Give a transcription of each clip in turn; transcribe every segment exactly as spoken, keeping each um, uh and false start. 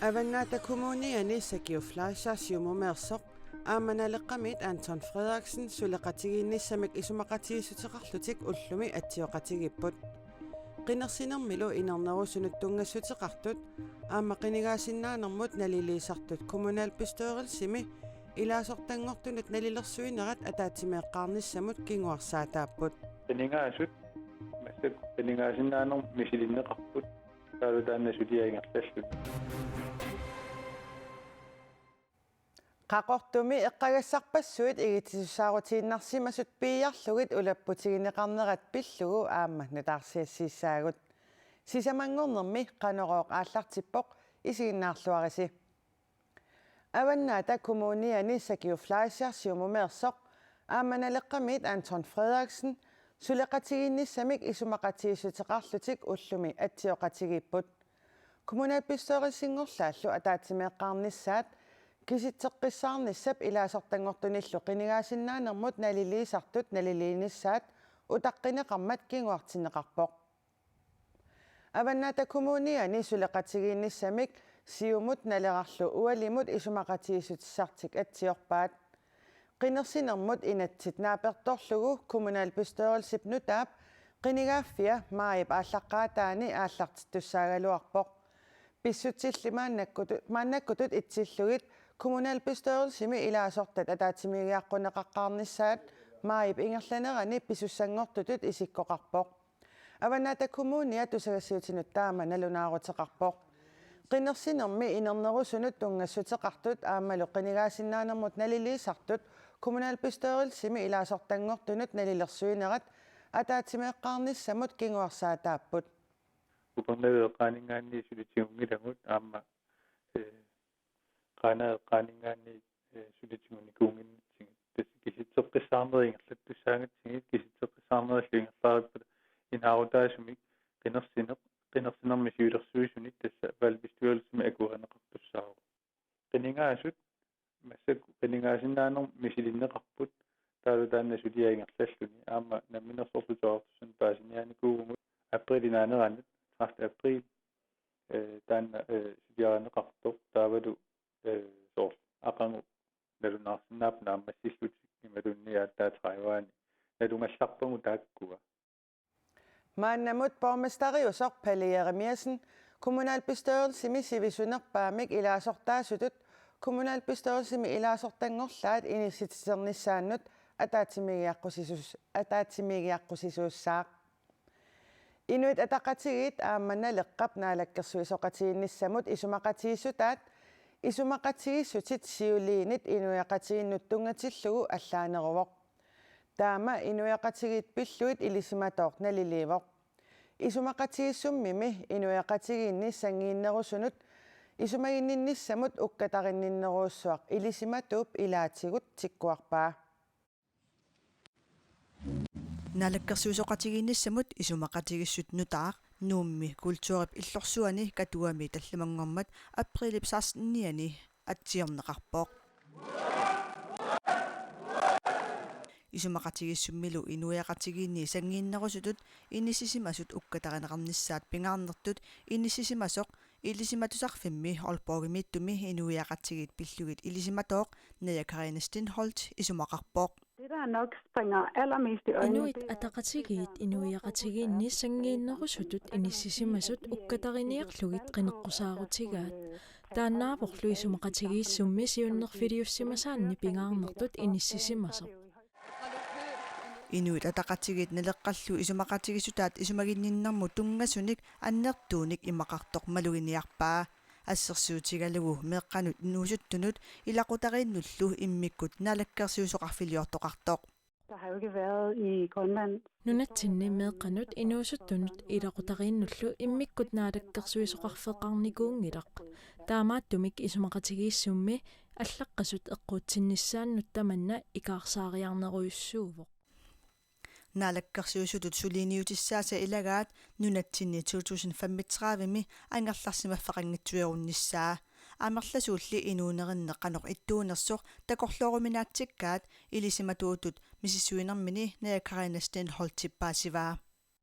Avannaata Kommuniani Sakiu Fleischer Siumumeersoq aamma Naleqqamiit Anton Frederiksen suleqatigiinnissamik isumaqatigiissuteqarlutik ullumi atsioqatigiipput. Qinersinermilu inernerusunut tunngassuteqartut aamma qinigaasinnaanermut naliliisartut kommunalbestyrelsimi ilaasortanngortunut nalilersuinerat ataatsimeeqqaarnissamut kinguarsaataapput. Qiningaasut massakkut qinigaasinnaanermut misilinneqarput, taavalu taanna suliaq ingerlalluni. Qaqortumi eqqagassarpassuit igittisussaarutiinnarsimasut piiarlugit ulapputigineqarnerat pillugu aamma nutaarsiassiissaagut. Sisamanngornermi Qanorooq aallartippoq, isiginnaarluarisi. Avannaata Kommuniani Sakiu Fleischer Siumumeersoq aamma Naleqqamiit Anton Frederiksen suleqatigiinnissamik isumaqatigiissuteqarlutik ullumi atsioqatigiipput. Kommunalbestyrelsinngorlaallu ataatsimeeqqaarnissaat kisitseqqissaarnissap ilaasortanngortunillu qinigaasinnaanermut naliliisartut naliliinissaat utaqqineqarmat kinguartinneqarpoq. Avannaata Kommuniani suleqatigiinnissamik Siumut Nalerarlu ualimut isumaqatigiissutissartik atsiorpaat. Qinersinermut inatsit naapertorlugu kommunalbestyrelsip nutaap qinigaaffia maajip aallaqqaataani aallartittussaagaluarpoq. Pissutsilli maannakkutut, maannakkutut itsillugit kommunalbestyrelsimi ilaasortat ataatsimiigiaqquneqaqqaarnissaat maajip ingerlanerani pisussanngortutut isikkoqarpoq. Avannaata Kommunia tusagassiutinut taama nalunaaruteqarpoq. Qinersinermi inernerusunut tunngassuteqartut aammalu qinigaasinnaanermut naliliisartut kommunalbestyrelsimi ilaasortanngortunut nalilersuinerat ataatsimeeqqaarnissamut kinguarsaataapput. Upernavik eqqaaninngaanniit sulitigunngilagut aamma, ee, Qaanaaq eqqaaninngaanniit, ee, sulitigunikuunnginnatsigit. Tassa kisitseqqissaarnerit ingerlattussaagatsigit, kisitseqqissaarnerillu ingerlareerpata inaarutaasumik qinersineq, qinersinermi siulersuisunit tassa valgbestyrelsimi akuerineqartussaavoq. Qiningaasut massakkut qinigaasinnaanermut misilinneqarput, taavalu taanna suliaq ingerlalluni. Aamma Namminersorlutik Oqartussanut paasiniaanikuuvugut aprilip naaneranut, tredivte april, ee, taanna, ee, suliarineqartoq, taavalu, ee, soorlu aqagu nalunaarsinnaapput naammassillutik imaluunniit aatsaat tredive-ani nalugallarpagut taakkua. Maannamut borgmesteriusoq Palle Jeremiassen kommunalbestyrelsimi sivisunerpaamik ilaasortaasutut kommunalbestyrelsimi ilaasortanngorlaat inissitsiternissaannut ataatsimiigiaqqusisus-, ataatsimiigiaqqusisuussaaq. Inuit Ataqatigiit aamma Naleqqap naalakkersuisooqatigiinnissamut isumaqatigiissutaat isumaqatigiissutit siuliinit inuiaqatigiinnut tunngatillugu allaaneruvoq. Taama inuiaqatigiit pillugit ilisimatooq naliliivoq. Isumaqatigiissummimi inuiaqatigiinni sanngiinnerusunut isumaginninnissamut ukkatarinninnerujussuaq ilisimatuup ilaatigut tikkuarpaa. Naalakkersuisooqatigiinnissamut isumaqatigiissut nutaaq Nuummi kulturip illorsuani Katuami tallimanngormat aprilip seksteniani atsiorneqarpoq. Isumaqatigiissummilu inuiaqatigiinni sanngiinnerusutut inissisimasut ukkatarineqarnissaat pingaarnertut inissisimasoq Ilisimatusarfimmi Aalborgimiittumi inuiaqatigiit pillugit ilisimatooq Naja Karina Steenholdt isumaqarpoq. Det, der nok springer allermest i øjnene, Inuit det er Ataqatigiit inuiaqatigiinni sanngiinnerusutut inissisimasut ukkatariniarlugit qineqqusaarutigaat. Taannaavorlu isumaqatigiissummi siunnerfiliussimasaanni pingaarnertut inissisimasoq. Inuit Ataqatigiit Naleqqallu isumaqatigiissutaat isumaginninnermut tunngasunik annertuunik imaqartoq maluginiarpaa. Assersuutigalugu meeqqanut inuusuttunut ilaqutariinnullu immikkut naalakkersuisoqarfiliortoqartoq. Der har jo ikke været i Grønland. Nunatsinni meeqqanut inuusuttunut ilaqutariinnullu immikkut naalakkersuisoqarfeqarnikuunngilaq. Taamaattumik isumaqatigiissummi allaqqasut eqquutsinnissaannut tamanna ikaarsaariarnerujussuuvoq. Naalakkersuisutut suliniutissaasa ilagaat nunatsinni to tusind femogtredive-mi angerlarsimaffeqanngitsuerunnissaa. Amerlasuulli inuunerinneq qanoq ittuunersoq takorlooruminaatsikkaat ilisimatuutut misissuinermini Naja Karina Steenholdtip paasivaa.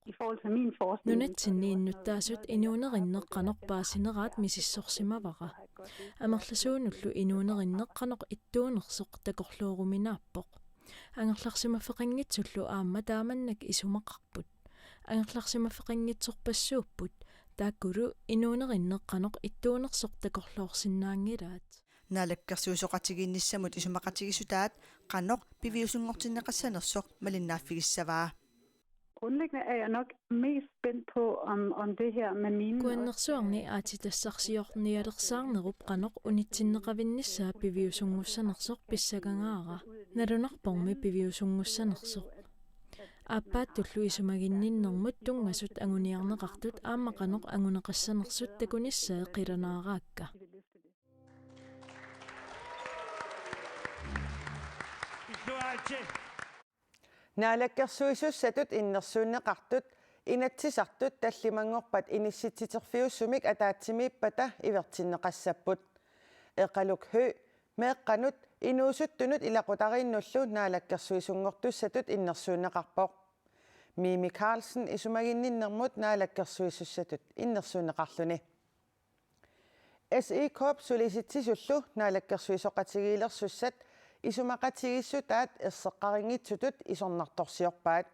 I forhold til min forestilling, Nunatsinni innuttaasut inuunerinneq qanoq paasineraat misissorsimavara. Amerlasuunullu inuunerinneq qanoq ittuunersoq takorlooruminaappoq. Angerlarsimaffeqanngitsullu aamma taamannak isumaqarput. Angerlarsimaffeqanngitsorpassuupput, taakkulu inuunerinneq qanoq ittuunersoq takorloorsinnaanngilaat. Naalakkersuisooqatigiinnissamut isumaqatigiissutaat qanoq piviusunngortinneqassanersoq malinnaaffigissavaa. Grundlæggende er jeg nok mest spændt på, om, om det her med minen også Kuannersuarni aatsitassarsiornialersaarnerup qanoq unitsinneqavinnissaa piviusunngussanersoq pissagangaara, nalunarpormi piviusunngussanersoq. Aappaattullu isumaginninnermut tunngasut anguniarneqartut aamma qanoq anguneqassanersut takunissaat qilanaaraakka. Naalakkersuisussatut innersuunneqartut Inatsisartut tallimanngorpat inissitsiterfiusumik ataatsimiippata ivertinneqassapput. Eqaluk Høegh meeqqanut inuusuttunut ilaqutariinnullu naalakkersuisunngortussatut innersuunneqarpoq. Mimi Karlsen isumaginninnermut naalakkersuisussatut innersuunneqarluni. S I K-p Sulisitsissullu naalakkersuisooqatigiilersussat isumaqatigiissutaat erseqqarinngitsutut isornartorsiorpaat.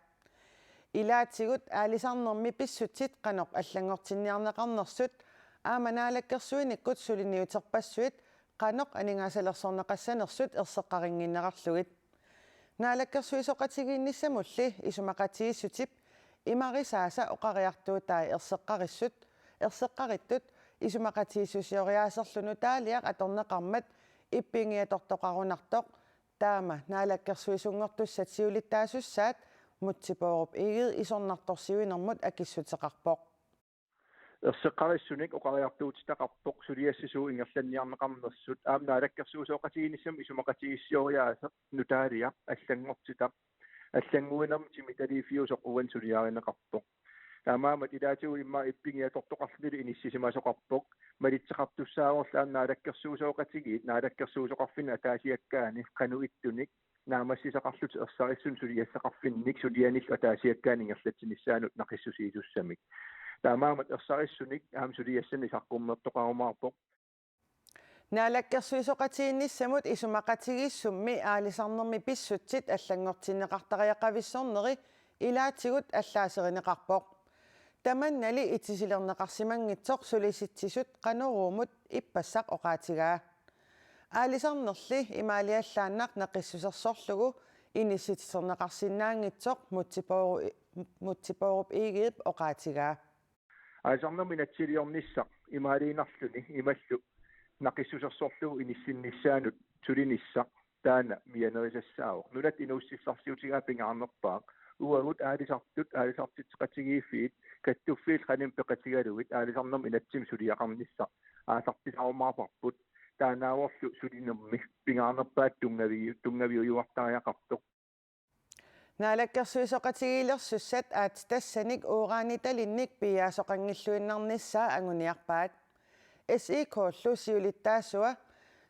Ilaatigut aalisarnermi pissutsit qanoq allanngortinniarneqarnersut aamma naalakkersuinikkut suliniuterpassuit qanoq aningaasalersorneqassanersut erseqqarinnginnerarlugit. Naalakkersuisooqatigiinnissamulli isumaqatigiissutip imarisaasa oqariartuutai erseqqarissut, erseqqarittut isumaqatigiissusioriaaserlu nutaaliaq atorneqarmat ippinngiatortoqarunartoq, taama naalakkersuisunngortussat siulittaasussaat Múte Bourup Egede isornartorsiuinermut akissuteqarpoq. Erseqqarissunik oqariartuutitaqarpoq suliassisuut ingerlanniarneqarnersut, aamma naalakkersuisooqatigiinnissamut isumaqatigiissusioriaaseq nutaaliaq allanngortitaq, allannguinermik timitaliiffiusoq uani suliarineqarpoq. Taamaammat ilaatigut immaqa ippinngiatortoqarlunilu inissisimasoqarpoq, malitseqartussaavorlu aamma naalakkersuisooqatigiit naalakkersuisoqarfinni ataasiakkaani qanoq ittunik naammassisaqarlutik ersarissunik suliassaqarfinnik sulianillu ataasiakkaani ingerlatsinissaanut naqissusiisussamik. Taamaammat ersarissunik aamma suliassanik saqqummertoqarumaarpoq. Naalakkersuisooqatigiinnissamut isumaqatigiissummi aalisarnermi pissutsit allanngortinneqartariaqavissorneri ilaatigut allaaserineqarpoq. Tamannali itisilerneqarsimanngitsoq Sulisitsisut Qanoruumut ippassaq oqaatigaa. Aalisarnerli imaaliallaannaq naqissusersorlugu inissitsiterneqarsinnaanngitsoq Múte Bourup, Múte Bourup Egedep oqaatigaa. Aalisarnermi natsiliornissaq imaaliinnarluni imaluunniit naqissusersorlugu inissinnissaanut sulinissaq taanna mianerisassaavoq. Nunatta inuussutissarsiutigaa pingaarnerpaaq. Uagut aalisartut, aalisartitseqatigiiffiit, kattuffiit qanimut peqatigalugit aalisarnermi inatsimmi suliaqarnissaq aallartilarumaarparput. Taannaavorlu sulinermi pingaarnerpaatut tunngavi-, tunngaviujuartariaqartoq. Naalakkersuisooqatigiilersussat aatsitassanik uranitalinnik piiaasoqanngilluinnarnissaa anguniarpaat. S I K-llu siulittaasua,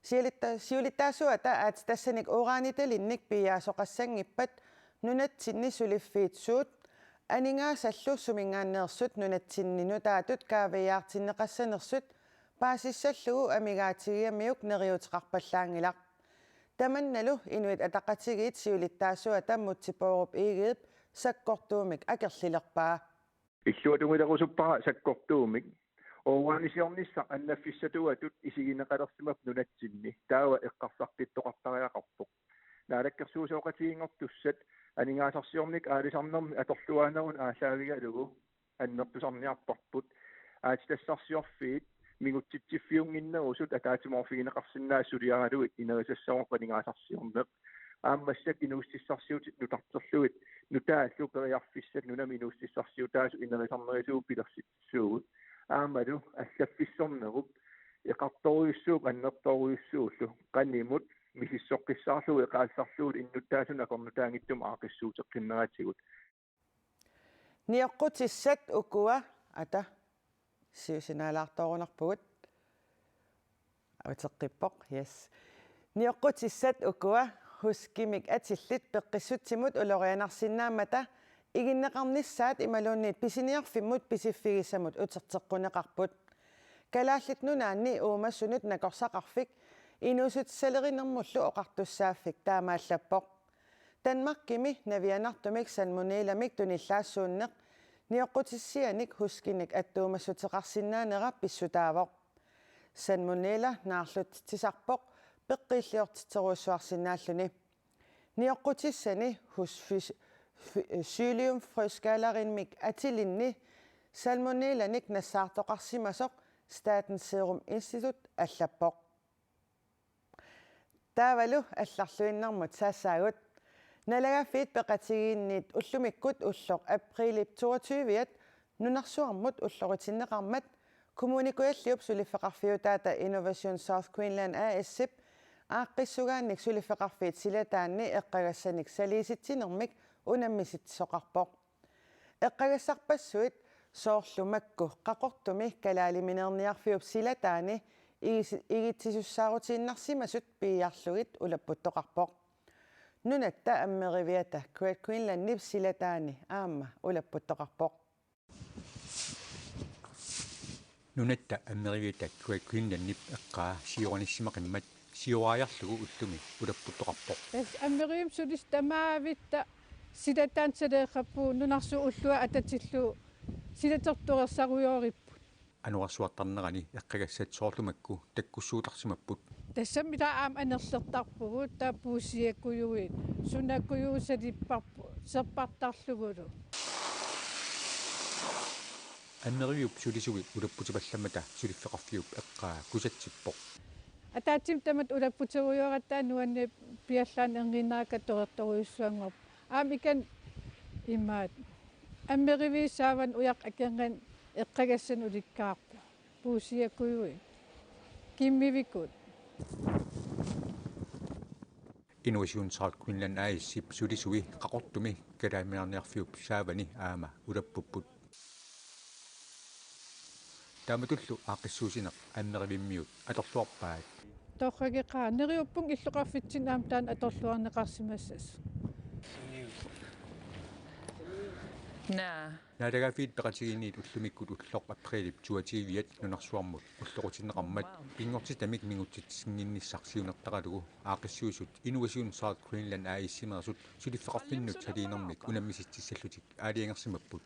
siulitta-, siulittaasuata aatsitassanik uranitalinnik piiaasoqassanngippat nunatsinni suliffiit suut aningaasallu suminngaanneersut nunatsinni nutaatut kaaviiaartinneqassanersut paasissallugu amigaatigigamiuk neriuuteqarpallaanngilaq. Tamannalu Inuit Ataqatigiit siulittaasuata Múte Bourup Egedep sakkortuumik akerlilerpaa. Illuatungileriusuppara sakkortuumik. Uranisiornissaq annaffissatuatut isigineqalersimavoq nunatsinni. Taava eqqarsaqqittoqartariaqarpoq. Naalakkersuisooqatigiinngortussat aningaasarsiornikkut aalisarnermi atorluaanermut aallaavigalugu annertusarniarparput. Aatsitassarsiorfiit mingutsitsiffiunnginnerusut ataatsimoorfigineqarsinnaasut suliaralugit inerisassarput aningaasarsiorneq. Aamma massakkut inuussutissarsiutit nutarterlugit nutaallu periarfissat nunami inuussutissarsiutaasut inerisarnerisigut pilersitsissuugut. Aammalu allaffissornerup eqartorujussuup annertoorujussuullu qanimut misissoqqissaarlugu eqaallisarlugu innuttaasunik akornutaanngitsumik aaqqissuuteqqinneratigut. Nioqqutissat ukua, ata, siusinaalaartoorunarpugut. Uteqqippoq, yes. Nioqqutissat ukua huskimik atillit peqqissutsimut ulorianarsinnaammata iginneqarnissaat imaluunniit pisiniarfimmut pisiffigisamut uterteqquneqarput. Kalaallit Nunaanni uumasunut nakorsaqarfik inuussutissalerinermullu oqartussaaffik taamaallappoq. Danmarkimi navianartumik salmonellaamik tunillaassuunneq nioqqutissianik huskinik attuumassuteqarsinnaanera pissutaavoq. Salmonella naarlutsitsisarpoq peqqiilliortitserujussuarsinnaalluni. Nioqqutissani hos fys-, fy-, Xylium frøskalarimik atilinni salmonellanik nassaartoqarsimasoq Statens Serum Institut allappoq. Taavalu allarluinnarmut saassaagut. Naalagaaffiit Peqatigiinniit ullumikkut ulloq aprilip toogtyve-at nunarsuarmut ulloritinneqarmat Kommune Kujalliup suliffeqarfiutaata Innovation South Greenland A/S-ip aaqqissugaannik suliffeqarfiit silataanni eqqagassanik saliisitsinermik unammisitsisoqarpoq. Eqqagassarpassuit soorlu makku Qaqortumi Kalaalimineerniarfiup silataani igis-, igitsisussaarutiinnarsimasut piiarlugit ulapputtoqarpoq. Nunatta Ammeriviata Great Greenlandip silataani aamma ulapputtoqarpoq. Nunatta Ammeriviata Great Greenlandip eqqaa sioranissimaqimmat sioraariarlugu ullumi ulapputtoqarpoq. Tassa Ammeriviup sulisut tamaavitta silataanut saleeqqappugut, nunarsuup ullua atatillugu silatertuersarujooripput. Anorersuartarnerani eqqagassat soorlu makku takkussuutarsimapput. Tassami taava aamma anerlertarpugut, taava puussiakujuit, sunakujuit salipparput, serpartarlugulu. Ammeriviup sulisui ulapputipallammata suliffeqarfiup eqqaa kusatsippoq. Ataatsimut tamatta ulapputerujoratta nuanneq piallaannaq erngiinnarakku atorertorujussuanngorpoq. Aamma ikani imaat. Ammeriviit saavanni ujaqqat akornanni eqqagassanik ulikkaarput. Puussiakujuit. Kimmivikut. Innovation South Greenland A/S-ip sulisui Qaqortumi Kalaalimineerniarfiup saavani aamma ulappupput. Taamatullu aaqqissuussineq Ammerivimmiut atorluarpaat. Torrageqaaq, neriuppunga illoqarfitsinni aamma taanna atorluarneqarsimassasoq. Naa. Naalagaaffiit Peqatigiinniit ullumikkut ulloq aprilip toogtyve-at nunarsuarmut ulloritinneqarmat pinngortitamik mingutsitsinnginnissaq siunertaralugu aaqqissuisut Innovation South Greenland A/S-imeersut suliffeqarfinnut saliinermik unammisitsisallutik aalajangersimapput.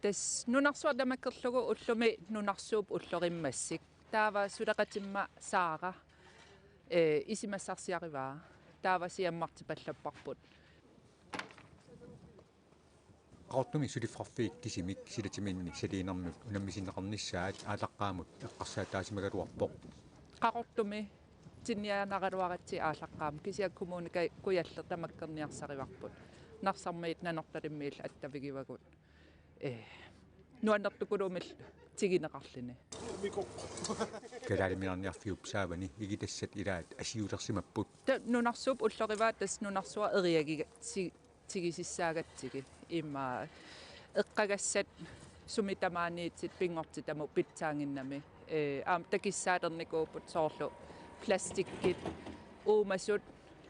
Tassa nunarsuaq tamakkerlugu ullumi nunarsuup ullorimmassuk. Taava suleqatimma Saara, ee, isumassarsiarivaa. Taava siammartipallapparput. Qaqortumi suliffeqarfiit kisimik silatiminni saliinermut unammisinneqarnissaat aallaqqaammut eqqarsaataasimagaluarpoq. Qaqortumi tinnianaraluaratsigit aallaqqaammut kisianni Kommune Ka-, Kujalleq tamakkerniarsarivarput. Narsarmiit Nanortalimmiillu attavigivagut. Ee, nuannertukuluumillu tiguneqarluni. Kalaalimineerniarfiup saavani igitassat ilaat asiulersimapput. Ta-, nunarsuup ullorivaa tassa nunarsuaq eriagiga-, ti-, tigusissaagatsigit. Immaqa eqqagassat sumi tamaaniittut pinngortitamut pitsaaginnami. Ee, aamma takussaalernikuupput soorlu plastikkit uumasut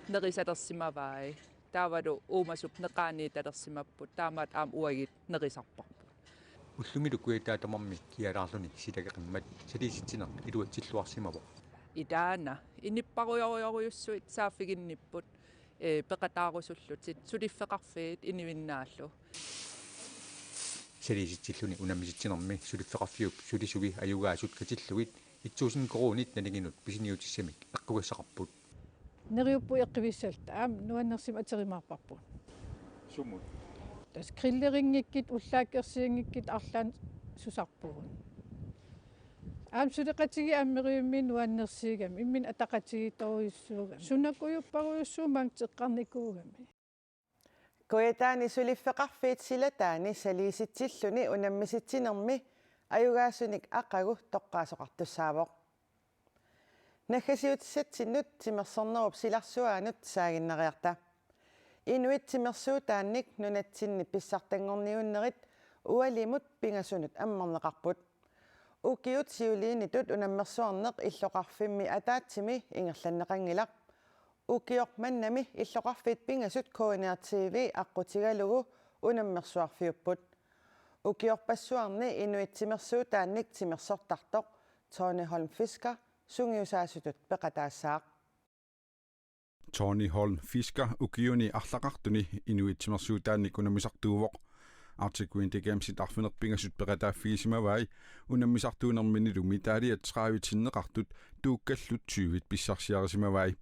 nerisalersimavai. Taavalu uumasup neqaaniitalersimapput. Taamaattumik aamma uagut nerisarparput. Ullumilu kujataa tamarmi kialaarluni silageqimmat saliisitsineq iluatsilluarsimavoq. Ilaana inuppassuarujorujussuit saaffiginnipput, ee, peqataarusullutik suliffeqarfiit inuinnaallu. Saliisitsilluni unammisitsinermi suliffeqarfiup sulisui ajugaasut katillugit et tusind koruunit nalinginut pisiniutissamik eqqugassaqarput. Neriuppugut eqquissalluta, aamma nuannersimik atorimaarparput. Sumut? Tassa grilleringikkit, ullaakkorsiungikkit arlaannik susarpugut. Aamma suleqatigiit Ammerivimmiit nuannersuugamik, imminut ataqatigiittorujussuugamik. Sunakujupparujussuummik eqqarnikuugamik. Kujataani suliffeqarfiit silataani saliisitsilluni unammisitsinermi ajugaasunik aqagu toqqaasoqartussaavoq. Naggasiutissatsinnut timersornerup silarsuaanut saaginnariarta. Inuit timersuutaannik nunatsinni pissartanngorniunnerit ualimut pingasunut ammarneqarput. Ukiut siuliinitut unammersuarneq illoqarfimmi ataatsimi ingerlanneqanngilaq. Ukioq mannami illoqarfiit pingasut K N R T V aqqutigalugu unammersuarfiupput. Ukiorpassuarni inuit timersuutaannik timersortartoq Tony Holm Fisker sungiusaasutut peqataassaaq. Tony Holm Fisker ukiuni arlaqartuni inuit timersuutaannik unammisartuuvoq. Arctic Winter Gamesit arfineq-pingasut peqataaffigisimavai, unammisartuunerminilu medaljet tredive sinneqartut tuukkallut tyvit pissarsiarisimavai.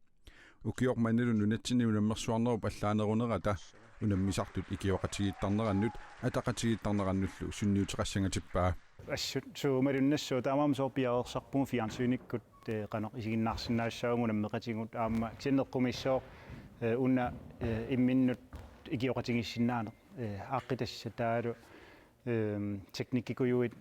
Ukioq mannalu nunatsinni unammersuarnerup allaanerunerata unammisartut ikioqatigiittarnerannut ataqatigiittarnerannullu sunniuteqassangatippaa. Assut suumalunnassuup taamaammat soorlu piareersarpugut fjernsynikkut, eh, qanoq isiginnaarsinnaassagut unammeqatigut aamma kisianni eqqumiissaaq, eh, una, eh, imminnut ikioqatigiissinnaaneq, eh, aaqqitassat taavalu, eh, teknikkikujuit,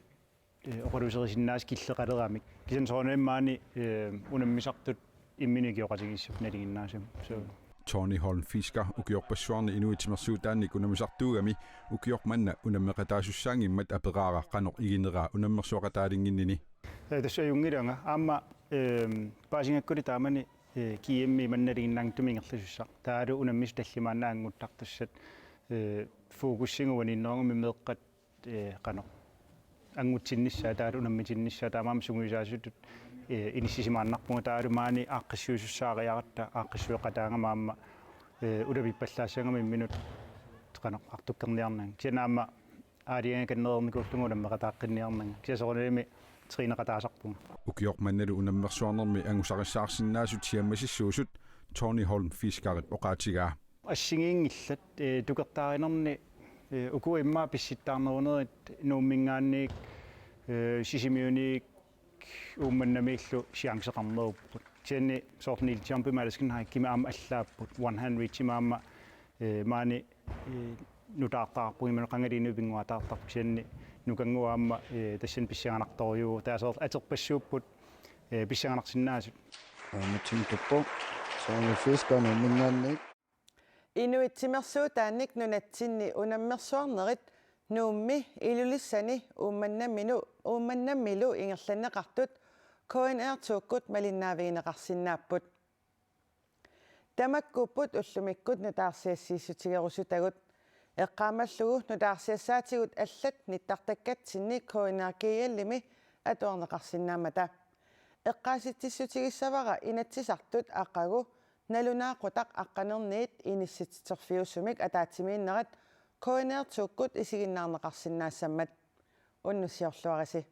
eh, oqaluuserisinnaasut killeqaleramik. Kisianni soorunami maani, eh, unammisartut imminut ikioqatigiissut nalinginnaasumik. So. Tony Holm Fisker ukiorpassuarni inuit timersuutaannik unammisartuugami ukioq manna unammeqataasussaanngimmat aperaara qanoq igineraa unammersuaqataalinnginnini. Eh, tassa ajunngilanga aamma, eh, paasigakkuli taamani, eh, G M-i manna nalinginnaanngitsumik ingerlasussaq. Taavalu unammisut tallimaannaq anguttartussat, eh, fokusiga uaniinnerugummi meeqqat, eh, qanoq angutsinnissaat taavalu unammitinnissaat taamaammat sungiusaasutut, eh, inissisimaannarpunga taavalu maani aaqqissuisussaariaratta aaqqissueqataagama aamma, eh, ulapippallaassagama imminut qanoq artukkerniarnanga. Kisianni aamma aalajangikannereernikuullunga unammeqataaqqinniarnanga. Kisianni soorunalimi træneqataasarpunga. Ukioq mannalu unammersuarnermi angusarissaarsinnaasut siammasissuusut Tony Holm Fiskerip oqaatigaa. Assigiinngillat, eh, tukertaarinerni, eh, uku immaqa pissittaarnerunerit Nuumminngaanniit, eh, Sisimiuniit Uummannamiillu chanceqarnerupput. Kisianni soorlu Niels Jumpimik Alexander Haigimik aamma allaapput. One Hand Reachimik aamma, eh, maani, eh, nutaartaqarpugut imaluunniit qangali inuit pinnguaataartarput kisianni nukannguaq aamma, eh, tassani pissanganartorujuuvoq. Taava soorlu aterpassuupput, eh, pissanganarsinnaasut. Aammatsinnut tuppoq. Soorlu Fisker Nuumminngaanniit. Inuit timersuutaannik nunatsinni unammersuarnerit Nuummi, Ilulissani Uummannamilu, Uummannamilu ingerlanneqartut K N R to-kkut malinnaavigineqarsinnaapput. Tamakkuupput ullumikkut nutaarsiassiissutigerusutagut. Eqqaamallugu nutaarsiassaatigut allat nittartakkatsinni K N R G L-imi atuarneqarsinnaammata. Eqqaasitsissutigissavara Inatsisartut aqagu nalunaaqutaq aqqanerniit inissitsiterfiusumik ataatsimiinnerat K N R to-kkut isiginnaarneqarsinnaassammat. Unnussiorluarisi.